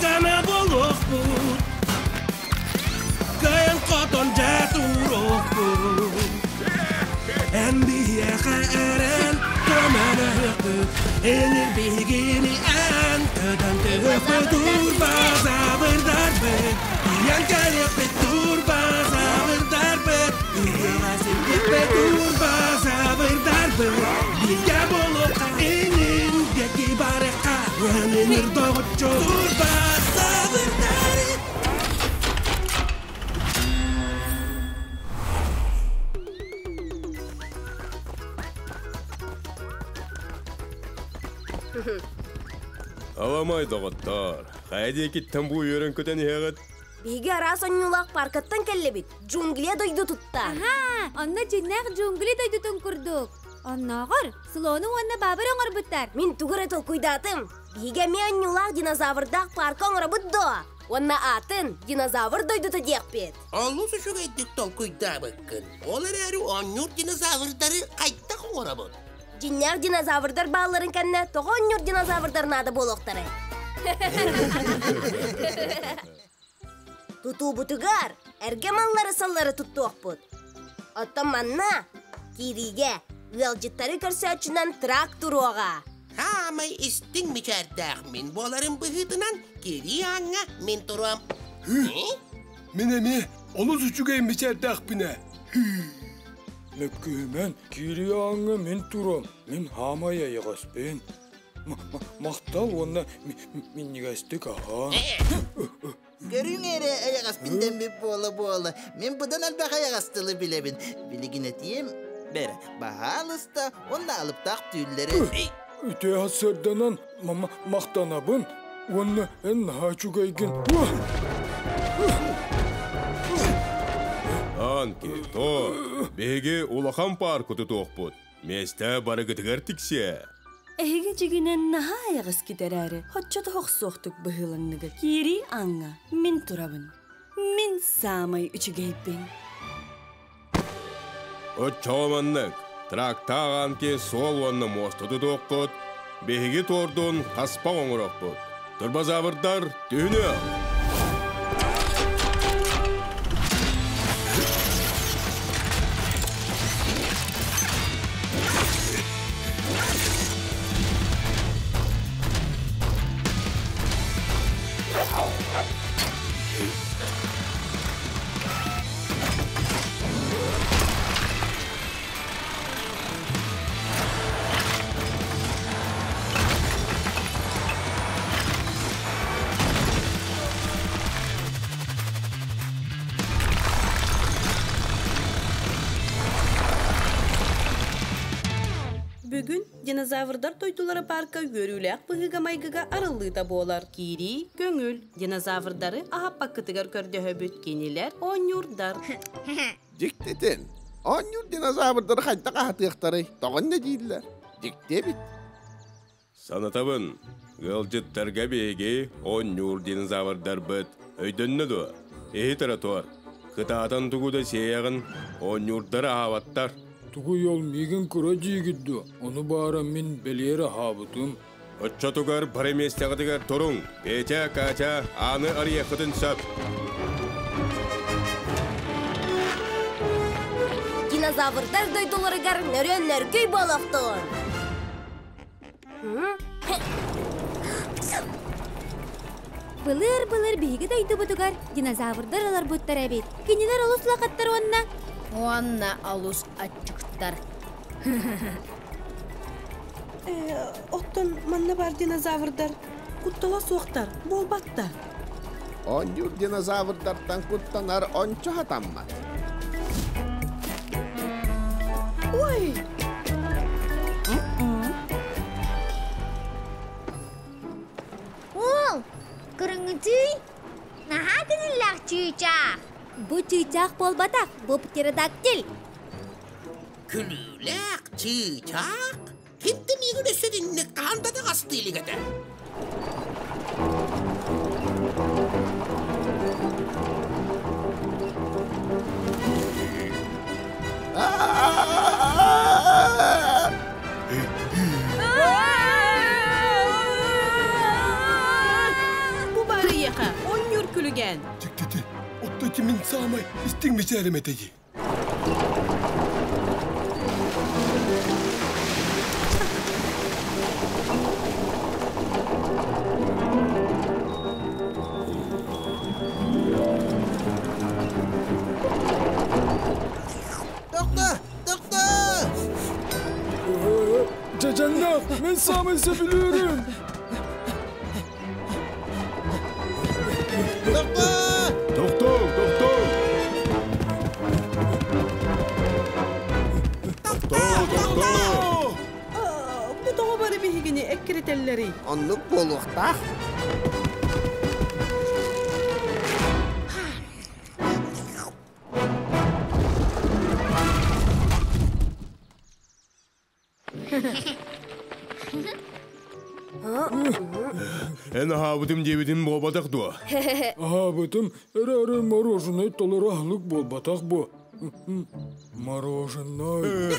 дьоно буолуохпут. Кыайан хотон дьэ туруохпут. Эн биһиэхэ эрэн көмөлөһүөхпүт. Энир биһигини эн көтөн түһүөхпүт. Турбазаврдарбыт. Тиийэн кэлиэхпит турбазаврдарбыт. Ыала сирдиэхпит турбазаврдарбыт. Бииргэ буолуохха инин диэки барыахха. Өнүнүр доҕоччу турбазаврдар. Аламай доҕоттоор, хайа диэкиттэн бу үөрэн көтөн иһэҕит? Биһиги араас онньуулаах паркаттан кэллибит. Джунгли дойдутуттан. Аһаа, онно дьиҥнээх джунгли дойдутун курдук. Оннооҕор слону уонна баабыр оҥорбуттар. Мин тугу эрэ толкуйдаатым. Биһиги эмиэ онньуулаах динозаврдаах парка оҥоробут дуо? Уонна аатын динозавр дойдута диэхпит. Олус үчүгэйдик толкуйдаабыккын. Ол эрээри оонньуур динозаврдары хайдах оҥоробут? Дьиҥнээх динозаврдар баалларын кэннэ тоҕо оонньуур динозаврдар наада буолуохтарай? Тутуубутугар эргэ маллары-саллары туттуохпут. Оттон манна киириигэ ыалдьыттары көрсөөччүнэн трак туруоҕа. Хаамай истиҥ мичээрдээх мин буоларым быһыытынан киирии ааҥҥа мин туруом. Мин эмиэ олус үчүгэй мичээрдээхпин ээ. Мөккүһүмэн, киирии ааҥҥа мин туруом, мин хаамай эйэҕэспин. Махтал уонна минньигэстик аһаа. Көрүҥ эрэ эйэҕэспин дэммит буола-буола. Мин быдан элбэх эйэҕэс тылы билэбин. Билигин этиэм, бэр, баһаалыста уонна алыптаах түүллэри. Үтүө сарсыарданан махтанабын уонна эн наһаа үчүгэйгин. Анки, то, биһиги улахан парку тутуохпут. Миэстэ барыгытыгар тиксиэ. Эһиги дьигинэн наһаа айаҕыскит эрээри, оччото охсуохтук быһыыланныгыт. Киирии ааҥҥа мин турабын. Мин саамай үчүгэйбин. Оччоҕо маннык, трактаах аанки суол уонна муоста тутуоххут, биһиги туордун хаспах оҥоруохпут. Турбазаврдар түһүнүө! Бүгүн динозаврдар дойдулара парка үөрүүлээх быһыыга-майгыга арыллыыта буолар. Киирии, көҥүл. Динозаврдары аһаппаккытыгар көрдөһөбүт. Кинилэр оонньуурдар. Дьиктитин, оонньуур динозаврдары хайдах аһатыахтарай, тоҕо инньэ дииллэр? Дьикти эбит. Санатабын, ыалдьыттарга биһиги оонньуур динозаврдарбыт. Өйдөннө дуо? Иһит эрэ туор. Кытаатан тугу да сиэйэҕин, оонньуурдар аһаабаттар. Тугуй ол миигин кыра диигит дуо? Ону баара мин бэлиэр аһаабытым. Оччотугар бары миэстэҕитигэр туруҥ. Петя, Катя, ааны арыйыаххытын сөп. Динозаврдар дойдуларыгар нөрүөн нөргүй буолуохтун! Былыр-былыр биһиги дойдубутугар динозаврдар олорбуттар эбит. Кинилэр олус улахаттар уонна... Уонна олус аччыктар. Оттон манна баар динозаврдар куттала суохтар, буолбатта. Оонньуур динозаврдартан куттанар ончу хатаммат. Ой! Уол, кырыҥытый, наһаа күнүллээх чыычаах. Бу чыычаах буолбатах, бу птеродактиль. Күлүүлээх чыычаах? Ким да миигин өссө итинник хаһан да таҕастыы илик этэ. Бу барыйа! киһиэхэ онньуур күлүгээн. Дьиктити, отто мин саамай истиҥ мичээрим этэйи. Тохто! Тохто! Дьэдьэннээх, мин саамай сөбүлүүрүм. Тохто! Тохтоо, тохтоо! Тохтоо, тохтоо! Бу тоҕо бары биһигини эккирэтэллэрий? Оннук буолуохтаах. Эн аһаабытым диэбитим буолбатах дуо? Аһаабытым эрээри мороженое толору аһылык буолбатах бу. Мороженое.